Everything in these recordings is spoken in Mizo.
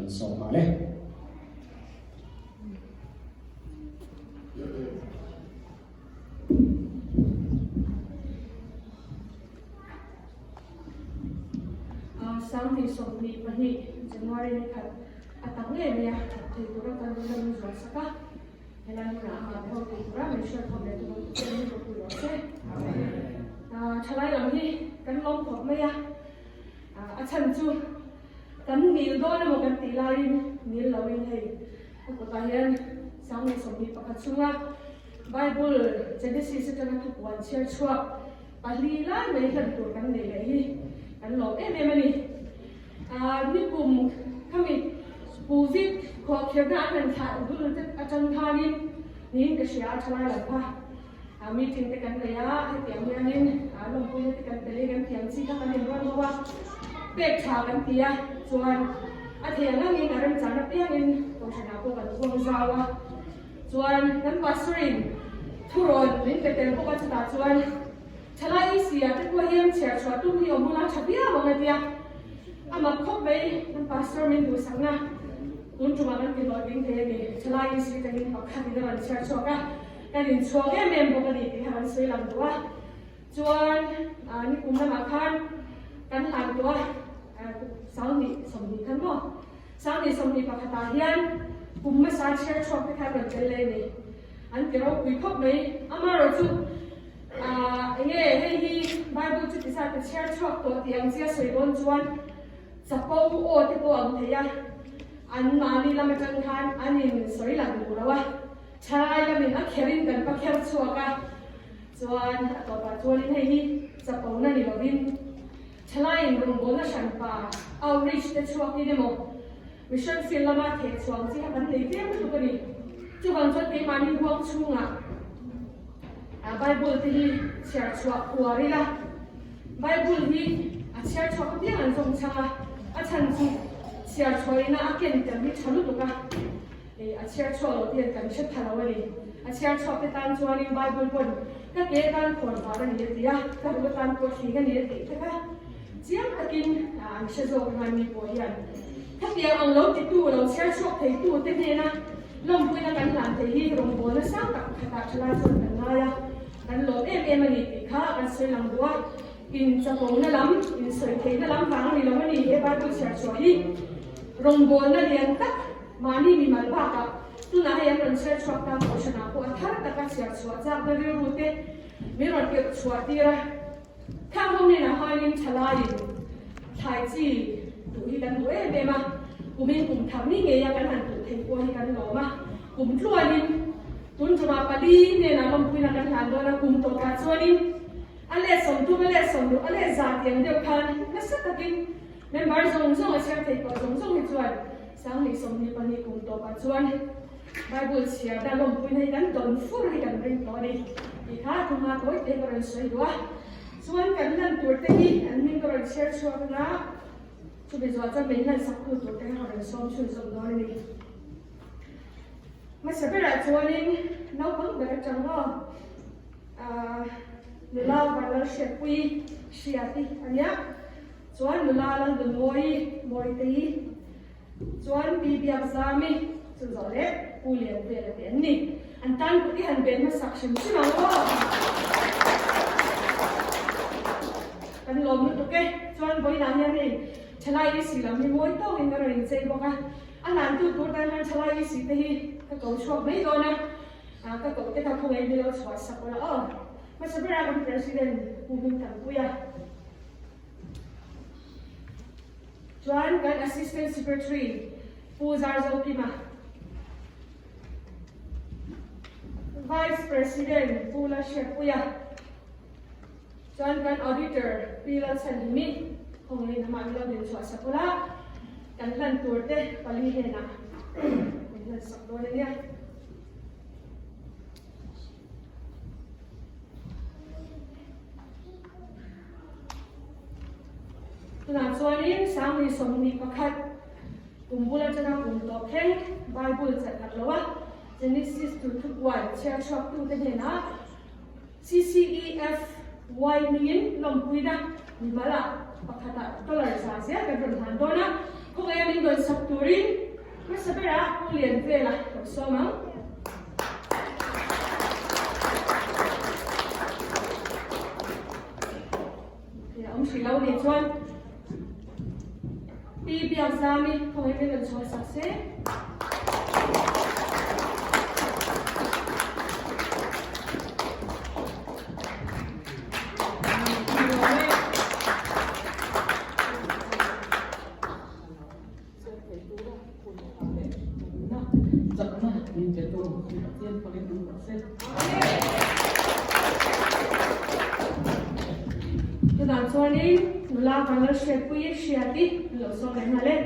kan sawm nghal e. 2022 January ni khat a tak ngei mai a, thei tura kan ram min zual sak a, helai hmunah amah te ho thei tura min hriat khawm leh tumawm te pawh min ropui rawh se. Thalai lam hi kan lawm khawp mai a, a chhan chu kan nil dawn emaw kan tih laiin nil loin hei a kutah hian 2021 chhunga Bible Genesis atanga thupuan chhiar chhuak pali lai mai hlan tur kan neih leh hi kan lawm em em a ni. Nikum khami Covid khuahkhirhna an han thlah dul te atang khanin niin ka hria a thalai lam kha meeting te kan nei a, hetiang hianin lawmpuina te kan tel in kan thiam chi kha kan inrawn ho a, pek tha kan ti a, chuan a thei ang angin a remchang apiangin kohhranah pawh kan huang zau a. Chuan kan pastor in thurawn min pe tel bawk a, chutah chuan thalai isi ah te pawh hian chhiar chhuah tum hi awm huna tha viau ang a tia. A mak khawp mai kan pastor min duhsakna tun tumah kan ti hlawhtling thei a ni. Thalai isi atangin pakhat in a rawn chhiar chhuak a, kan inchhuak em em bawk a ni tih kha kan sawi lang duh a. Chuan nikum lamah khan kan hlan tawh a, 2020 khan maw? 2021 ah hian kum hmasa chhiar chhuak te kha an rawn tel leh a ni. An ti ropui khawp mai. Amaherawhchu aah enge hei hi Bible chu ti zat ka chhiar chhuak tawh tih ang chi a sawi dawn chuan chapo aw te pawh ang thei a, an mahni lam atang khan an in sawi lang duh lo a, thalai lamin a kherin kan va kher chhuak a, chuan a tawpah chuanin hei hi chapo na ni lovin Thalaiin rawngbawlna hranpa outreach te chhuakin emaw mission field lama theh chhuang chi kha kan nei tlem lutuk a ni. Chuvang chuan keimahni huang chhungah Bible te hi chhiar chhuah uar ila, Bible hi a chhiar chhuak apiang an zawng chhang a, a chhan chu chhiar chhuahina a ken tel hi tha lutuk a, a chhiar chhuak loh te hian kan hre pha lo a ni. A chhiar chhuak te tan chuanin Bible pawn ka ke atan khawn var a ni a ti a, ka ruh atan pawh hling a ni a tih te kha chiang takin an hre zawk ngai mi pawh hian khatiang ang lo titu lo chhiar chhuak theitu te hnena lawmpuina kan hlan thei hi rawngbawlna sang tak pakhatah thalai chuan kan ngai a, kan lawm em em a ni tih kha kan sawi lang duh a, inchapona lam, insawi theihna lam vang a ni lo a ni he Bible chhiar chhuah hi rawngbawlna lian tak Mahni mimal bakah tunah hei an rawn chhiar chhuak ta kohhranah pawh a thar taka chhiar chhuah chakna rilru te min rawn irh chhuah tir a. Khang ho hnenah hanin thalaiin thlai chi duh hi kan duh em em a, kumin kum thar ni ngeia kan han duh thei pawh hi kan lawm a, kum tluanin tun tumah pali hnenah lawmpuina kan hlan dawn a, kum tawpah chuanin a let 30 a let 60 a let 100 tiang deuh khan nasa takin member zawng zawng a chhiar thei tawh zawng zawng hi chuan 2022 kum tawpah chuan Bible chhiar dan lawmpuina hi kan dawn fur hi kan ring tawh a ni tih kha thuma tawi te ka rawn sawi duh a. Chuan kan lan tur te hi an hming ka rawn chhiar chhuak anga chumi zawh chuan min lan sak tu tur te kha ka rawn sawm chhun zawk dawn a ni. Hmasa berah chuanin naupang ber atang aw nula Vanlalhriatpuii Hriati a nia. Chuan nula Laldunmawii Mawitei chuan Pi Biakzami chu zawh leh Pu Lianvela te an ni. An tan kut i han ben hmasak hrim hrim ang aw. Kan lawm lutuk e. Chuan vawiinah hian hei thalai i si lam hi mawi tawkin ka rawn inchei bawk a. A hlantu tur tan hian thalai i si te hi ka ko chhuak mai dawn a. Ka koh te kha khawngaih mi lo chhuah sak ula aw. Hmasa bera kan President Pu Hmingthanpuia. Chuan kan Assistant Secretary Pu Zarzokima, Vice President Pu Lalhriatpuia, chuan kan Auditor Pi Lalchhanhimi khawngaihin amah min lo din chhuah sak ula, kan hlan tur te pali hnenah min hlan sak dawn a nia. Tunah chuanin 2021 kum bul atanga kum tawp thleng Bible chat lak lo a, Genesis to Thupuan chhiar chhuaktute hnenah CCEFY hmingin lawmpuina mimal ah pakhatah dollar za zel kan rawn hlan dawn a. Khawngaih a min dawn sak turin hmasa berah Pu Lianvela lo sawm ang. A awm hrih lo nih chuan Pi Biakzami khawngaih min rawn chhuah sak se. Chakna min pe tu Pathian fakin awm rawh se. Chutah chuanin nula kan lo hriatpui i hriat i an lo sawm leh nghal e.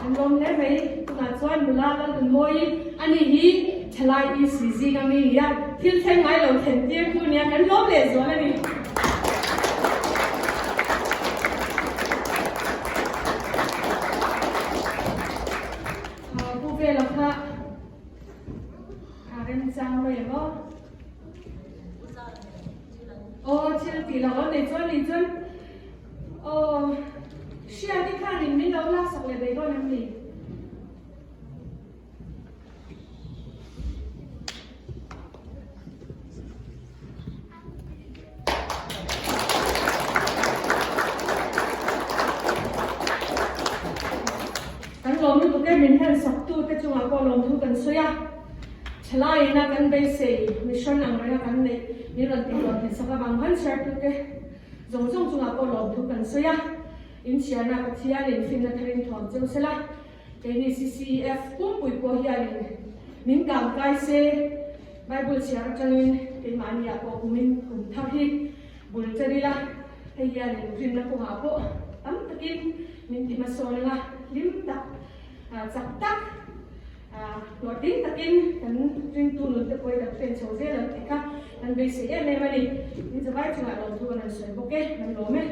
An lawm hle mai. Tunah chuan nula Lalnunmawi ani hi thalai EC zinga mi nia thil thleng ngai lo thlen tir tu nia kan lawm leh zual a ni. Pu Vela kha A remchang mai em aw. Aw thil tih lo aw nei chuan ni chuan aw hriat i khanin min lo laksak leh daih dawn em ni? Kan lawm lutuk e, min hel sak tu te chungah pawh lawmthu kan sawi a, thalai ina kan beisei mission ang renga kan neih min rawn tih hlawhtlin sak avang khan chhiartu te zawng zawng chungah pawh lawmthu kan sawi a, inchhiarna Pathianin finna tharin thuam cheu sela, keini CCEF pumpui pawh hianin min kangkai se. Bible chhiar atangin keimahniah pawh kumin kum thar hi bul chen ila, hei hianin rinna kawngah pawh tam takin min ti hmasawn anga hlim tak, chak tak, hlawhtling takin kan ringtu nun te pawh hi kan hren chho zel ang tih kha kan beisei em em a ni. Min zavai chungah lawmthu kan rawn sawi bawk e, kan lawm e.